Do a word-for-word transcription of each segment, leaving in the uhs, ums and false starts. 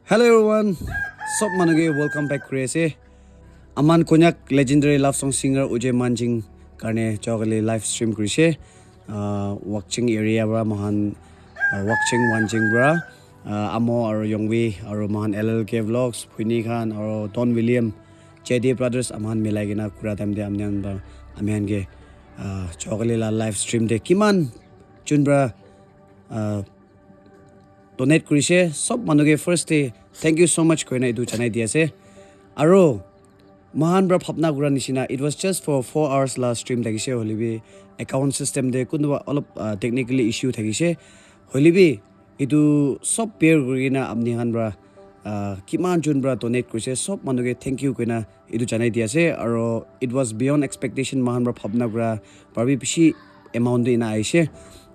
Hello everyone, sob manu ke welcome back kuri ase. Aman Konyak legendary love song singer Ujay Manjing karne chokali live stream kuri ase. Uh, Wakching area pra mohan, uh, Wakching Wanjing pra, uh, Amo aro Yongwi aro mohan L L K Vlogs, Phuini khan aro Don William, J D Brothers aman milai kena kura time te ami khan pra, ami khan ke, uh, chokali la live stream te kiman jun pra, uh, donate kurise, sob manu ke first te thank you so much koina etu janai di ase. Aro mohan pra bhabna kura nishina, it was just for four hours la stream thakise, hoilebi account system te kunuba olop, uh, technically issue thakise, hoilebi etu sob bear kurina apni khan pra, uh, kiman jun pra donate kurise, sob manu ke thank you koina etu janai di ase. Aro it was beyond expectation, mohan pra bhabna kura pra bi bishi amount tu ena aise.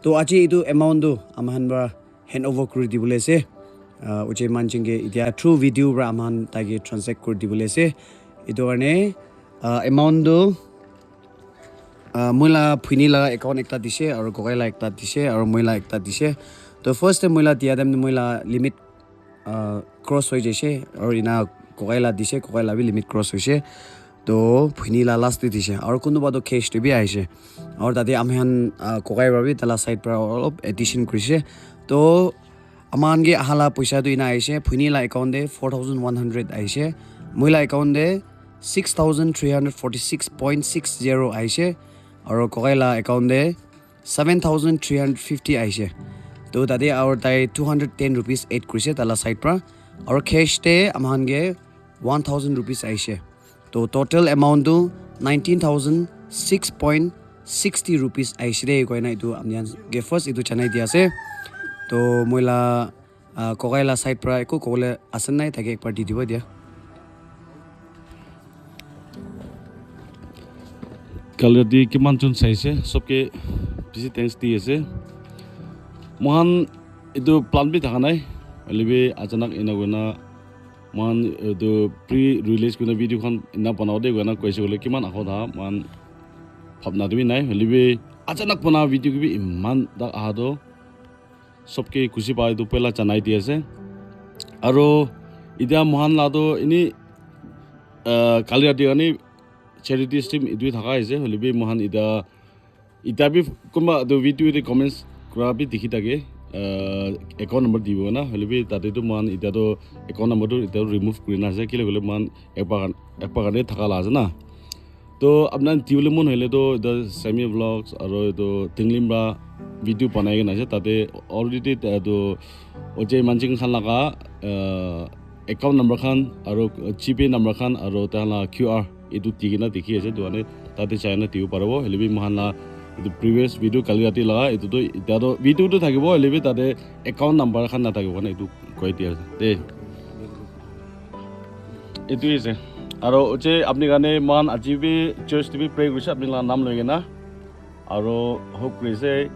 To aji etu amount tu ami khan pra hand over kuri dibole ase. Uh, Ujay Manjing ke etia through video pra ami khan taike transact kuri dibole ase. Etu karne, uh, amount tu, uh, moi la Phuini la account ekta dise aro Kokai la ekta dise aro moi la ekta dise. To first te moi la dia time te moi la limit, uh, cross hoi jaise aro ena Kokai la dise, Kokai la bi limit cross hoise. To Phuini la last te dise aro kunuba to cash te bi aise. Aro tate ami khan, uh, Kokai pra bi tala side pra olop addition kurise. To aman ke ahala poisa tu ena aise, Phuini la account te four thousand one hundred aise, moi la account te six thousand three hundred forty six point six zero aise, aro Kokai la account te seven thousand three hundred fifty aise. To tate aro tai two hundred ten rupees add kurise tala side pra, aro cash te ami khan ke one thousand rupees aise. To total amount tu nineteen thousand six point sixty rupees aise de koina etu apni khan ke first etu janai di ase. To moi la, ah, Kokai la side pra eku kobole ase nai thake ekbar di dibo dia. Kali rati kiman jun saise, sobke bishi thanks di ase. Mohan etu plan bi thaka nai, hoilebi achanak ena koina mohan etu pre-release kurina video khan ena banabo de koina koise koile kiman ago tha mohan bhabna de bi nai, hoilebi achanak bana video ke bi iman dak aha toh sobke khushi pa etu pehla janai di ase. Aro etia mohan la toh eni, ah, kali rati karne charity stream etu thaka ase, hoilebi mohan etia, etia bi kunba etu video te comments kura bi dikhi thake, ah, account number dibo na, hoilebi tate toh mohan etia toh account number toh etia remove kurina ase, kile koile mohan ekbar karne, ekbar karne thaka la ase na. To apna dibole mon hoile toh etu Sammy Vlogs aro etu Tinglim pra video banai kena ase, tate already etu Ojay Manjing khan laga, ah, account number khan aro GPay number khan aro tahan la QR etu di kena dikhi ase, etu karne tate jai na dibo paribo. Hoilebi mohan la etu previous video kali rati laga etu toh etia toh video toh thakibo, hoilebi tate account number khan nathakibo karne etu koi di ase de. Etu ase. Aro uche apni karne mohan aji bi church te bi pray kurise apni la nam loi kena. Aro hope kurise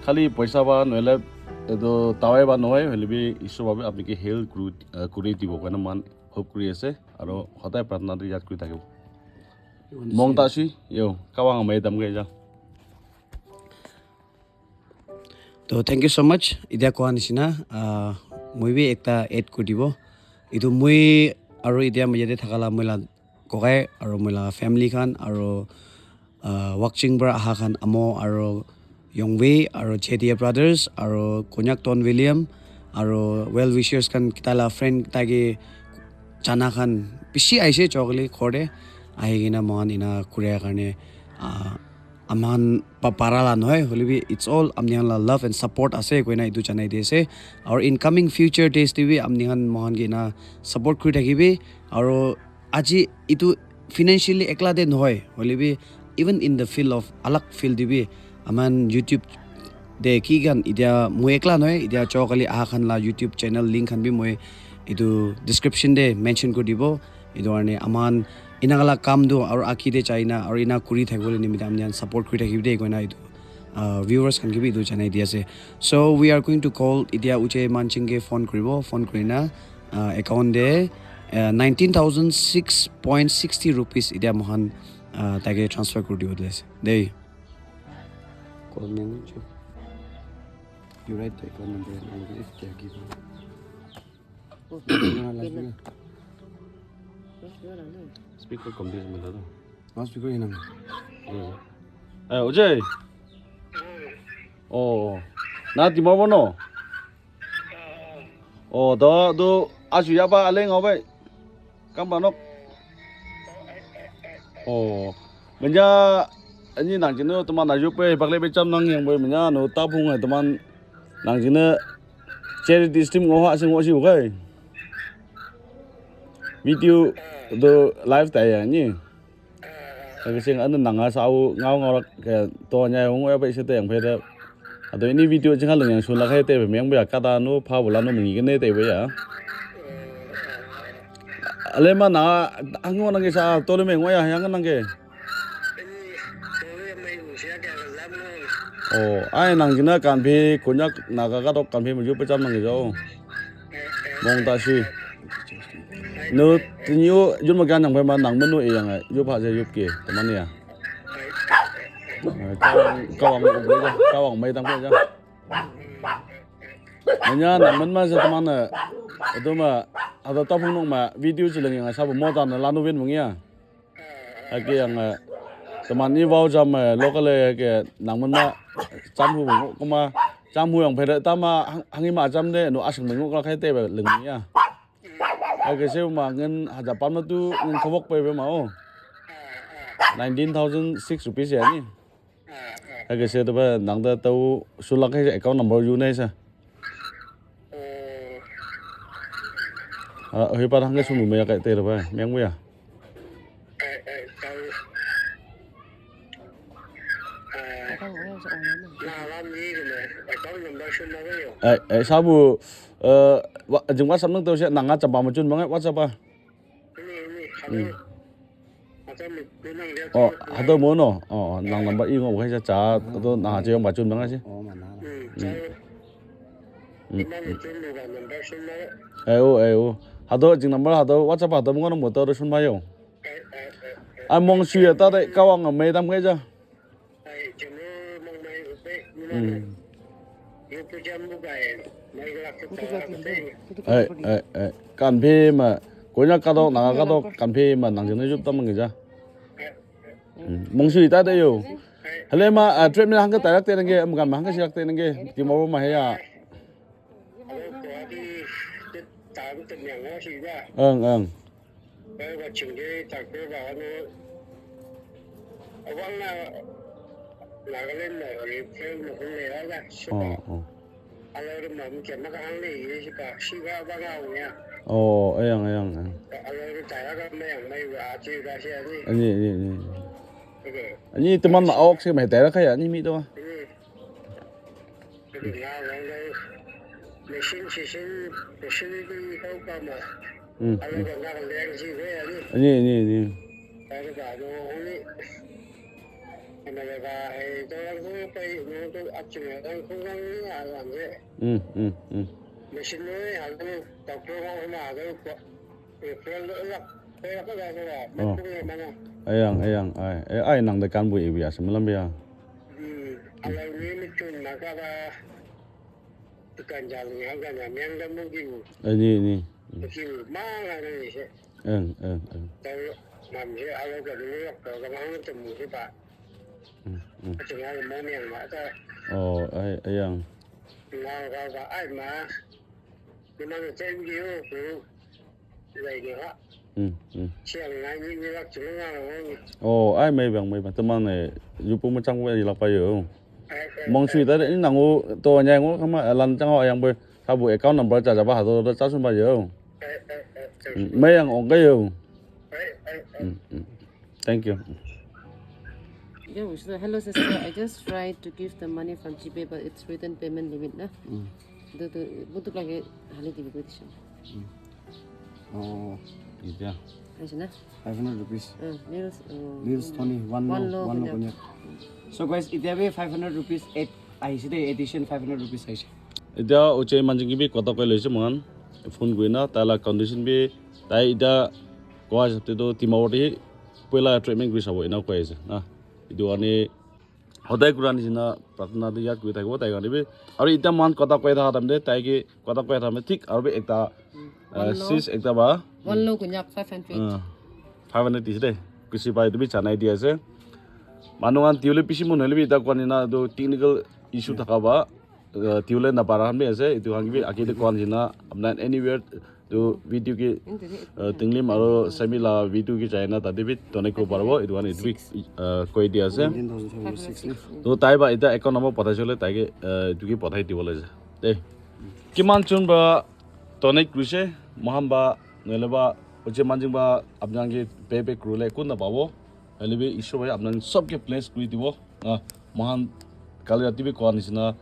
khali poisa ba nohole etu dawai ba nohoi, hoilebi Isor ba bi apni ke help kuri, ah, kuri dibo karne mohan hope kuri ase. Aro hodai pratna te yad kuri thakibo. Mong ta shi, yo, kawang amai dam gai ja. To thank you so much. Etia koa nishina, ah, moi bi ekta add kuri dibo. Etu moi aro etia moi yate thaka la moi la kokai aro moi la family khan aro, ah, Wakching pra aha khan Amo aro Yongwei aro J D A Brothers aro Konyak Don William aro well wishers khan kita la friend taike jana khan bishi aise chokali ghor te ahi kena mohan ena kuria karne, ah, aman pa para la nohoi, hoilebi it's all apni khan la love and support ase koina etu janai di ase. Aru in coming future days te bi apni khan mohan ke ena support kuri thakibi. Aru aji etu financially ekla te nohoi, hoilebi even in the field of alag field te bi aman YouTube te ki khan etia moi ekla nohoi, etia chokali aha khan la YouTube channel link khan bi moi etu description te mention kuri dibo. Etu karne aman ena la kam tu aru aki te chai na aru ena kuri thakibole nimite apni khan support kuri thakibi de koina etu, ah, viewers khan ke bi etu janai di ase. So we are going to call etia Uche Manching ke phone kuribo, phone kuri na, ah, account te, ah, nineteen thousand six point sixty rupees etia mohan, ah, taike transfer kuri dibo de ase de. Call manager. You write the account number and all of it, they are given. Speaker kom di sebentar tu. Oh, speaker ini. Eh, Ojai. Oh, na timor bono. Oh, do do asu ya ba aleng obai. Kam banok. Oh, menya ani nang jino teman aju pe bakle be cham nang yang boy menya no ta phung hai teman nang jino charity stream ngo ha sing ngo si ugai. Video do live ta ya ni. Lagi sing anu nanga sa au ngau ngau rak ke to nya ngo ya pe se te yang pe de. Ado ini video jing halung yang sula khai te meng ba kata no pha bula no mingi ne te ba ya. Ale ma na ang ngo nang sa to le meng ya yang nang ke. Oh, ai nang jina kan phi konyak naga ka tok kan phi mu ju pe cham nang jo. Mong ta si. No, tinyu jun ma kan nang pe ma nang menu e yang ju pha je yup ke. Tamani ya. Kawang kawang kawang mai tang pe ja. Anya nang men ma sa teman na. Itu ma ada tapung nong ma video ci lengi nga sabu mo ta na lanu ben mung ya. Ake yang eh, teman ni wau jam eh, local eh ke nang men ma jam hu bung kuma jam hu yang phe ta ma hang- hangi ma jam de no asing mung ka khai te ba lengi ya. Ake se ma ngen haja pan ma tu ngen khobok pe be ma o. Nineteen thousand six rupees ya ni. Ake se to ba nang da tau sulak hai account number yu nai sa. Ah, hoi pa hang ke sunu me ya kai te ba, meng ya. Eh, eh, sabu, eh, wa- jing WhatsApp nang tau sia nang nga chapa ma chun ma ngai WhatsApp a. Oh, hado mo no. Oh, nang number i ngo khai cha cha to na ha che yong ba chun bang si. Oh, mana. Hmm. Hmm. Ai o, ai o. Hado jing number hado WhatsApp hado mo no mo to sun ba yo. Ai mong sui ya ta de ka wang me dam khai cha. Hmm. Ai, ai, ai. Kan phe ma. Koina ka do, na ka do, kan phe ma nang jene jup tam ngi ja. Hmm. Mong sui ta de yo. Hele ma, ah, treatment hang ka tarak te nge, am kan ma hang ka sirak te nge. Ti mo ma he ya. Ang, ang. Bai wa chingde takpe ba ano awang na Nagaland na refer na hule ala. Oh, oh. Ala ru ma mi kya ma ka hang le ye shi ka shi ba ba ga ya. Oh, ayang, ayang, ayang. Ala ru ta ya ga ma yang mai wa a chi ga shi ani. Ani, ani, ani. Okay. Ani teman ma awak se mai ta ra kaya ani mi to. Ani. Machine, machine, machine tu kau kama. Hmm. Kalau kau nak lagi sih, ni. Ni, ni, ni. Kalau kau ni, mana dah, eh, tu orang tu pai, tu acung orang tu orang ni alam je. Hmm, hmm, hmm. Machine ni, kalau doctor orang mana ada. Oh. Ayang, ayang, ai. Eh, ai nang de kan bu ibi ase malam ya. Hmm. Alau ni mi chun na ka ba. Tukan jal ni ang ka na miang da mu ki bu. Eh, ni, ni. Ki bu ma nga ni se. Eng, eng, eng. Tau mam se alau ka ni ka ka ma hang tu mu se ba. Hmm, hmm. Ka chun ya mo miang ma ta. Oh, ai, ayang. Nga ka ba ai ma. Ni ma ni chen ki yo ku. Hmm, hmm. Oh, ai mai bang, mai bang. Teman eh, yupu macam kau ilak payo. Mong sui tadi ini nangu to nyai ngo kama lan chang yang boy. Sabu account number cha cha ba hado cha sun ba yo. Hmm, mai yang ong kayo. Hmm, hmm. Thank you. Yo, so hello sister, I just tried to give the money from GPay, but it's written payment limit na. Hmm. Tu tu butuk lagi hali di ko disha. Hmm. Oh, yeah. Aise na? Five hundred rupees. Uh, meals, uh, meals twenty, one, one loaf, one loaf konyak. So guys, itya bi five hundred rupees eight aise de, addition five hundred rupees aise. Itya uche manjing bi kota koi loise mohan phone koi na, tai la condition bi, tai itya koa hisab te to Dimapur te poila treatment kuri sabo ena koi ase na. Etu karne hodai kura nishina pratna te yad kuri thakibo tai karne bi. Aru itya mohan kota koi thaka time te tai ke kota koi thaka time te thik aru bi ekta Uh, sis ekta ba. One lo kunyak five hundred. Uh, five hundred dise de. Kusi ba itu bi janai di ase. Manu khan diwole bishi mon hoile bi eta koa nishina etu technical issue thaka ba, uh, diwole napara khan bi ase. Etu khan bi age te koa nishina apna anywhere tu video ke, uh, Tinglim aro Sami la video ke jaina tate bi donate kori paribo. Etu khan etu bi, uh, koi di ase. Nineteen thousand five hundred six na? To tai ba eta account number pathai sole tai ke, uh, etu ke pathai dibo le ase. De. Kiman chun ba donate kurise, mohan ba, nohole ba, oche manjing ba, apnang ke pay back kurule kun na pabo. Hoile bi Ishwar bhai apnang sob ke bless kuri dibo. Ah, mohan kali rati bi koa nishina,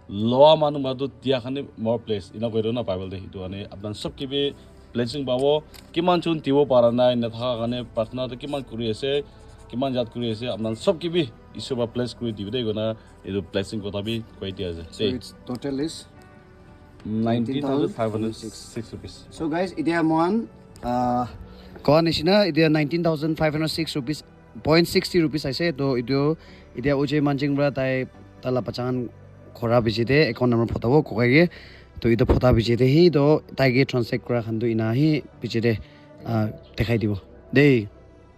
loa manu ba tu dia khane more bless. Ina koi na Bible de, itu ane apnang sob ke bi blessing pabo. Kiman chun dibo para nai, na thaka khane prarthana to kiman kuri ase, kiman jat kuri ase, apnang sob ke bi Ishwar bhai bless kuri dibo de, kona itu blessing kotha bi koi dia ase. So its total is nineteen thousand five hundred six rupees. So guys, itia mohan, uh, koa nishina, itia nineteen thousand five hundred six rupees, point sixty rupees aise. To itiu, itia uje manjing pra tai, tala pachan khora bichi de, account number photabo kokai ke. To itiu phota bichi de hi, to tai ke transact kora khan tu ina hi bichi de, uh, dekhai dibo. Dei,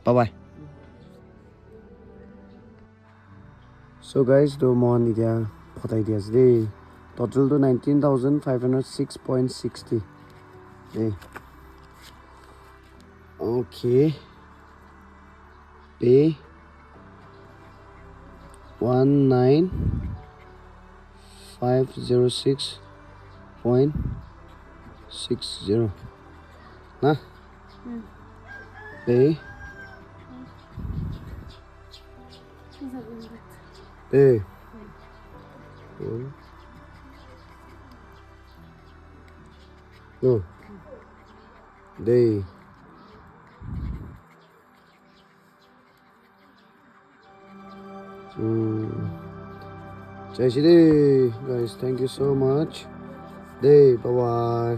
bye bye. So guys, to mohan itia photai di ase de. Total to nineteen thousand five hundred six point sixty. De. Okay. Pay one nine five zero six point six zero. Na? Pay. Hey. No. Day. Mm. Jai Shri, guys. Thank you so much. Day. Bye bye.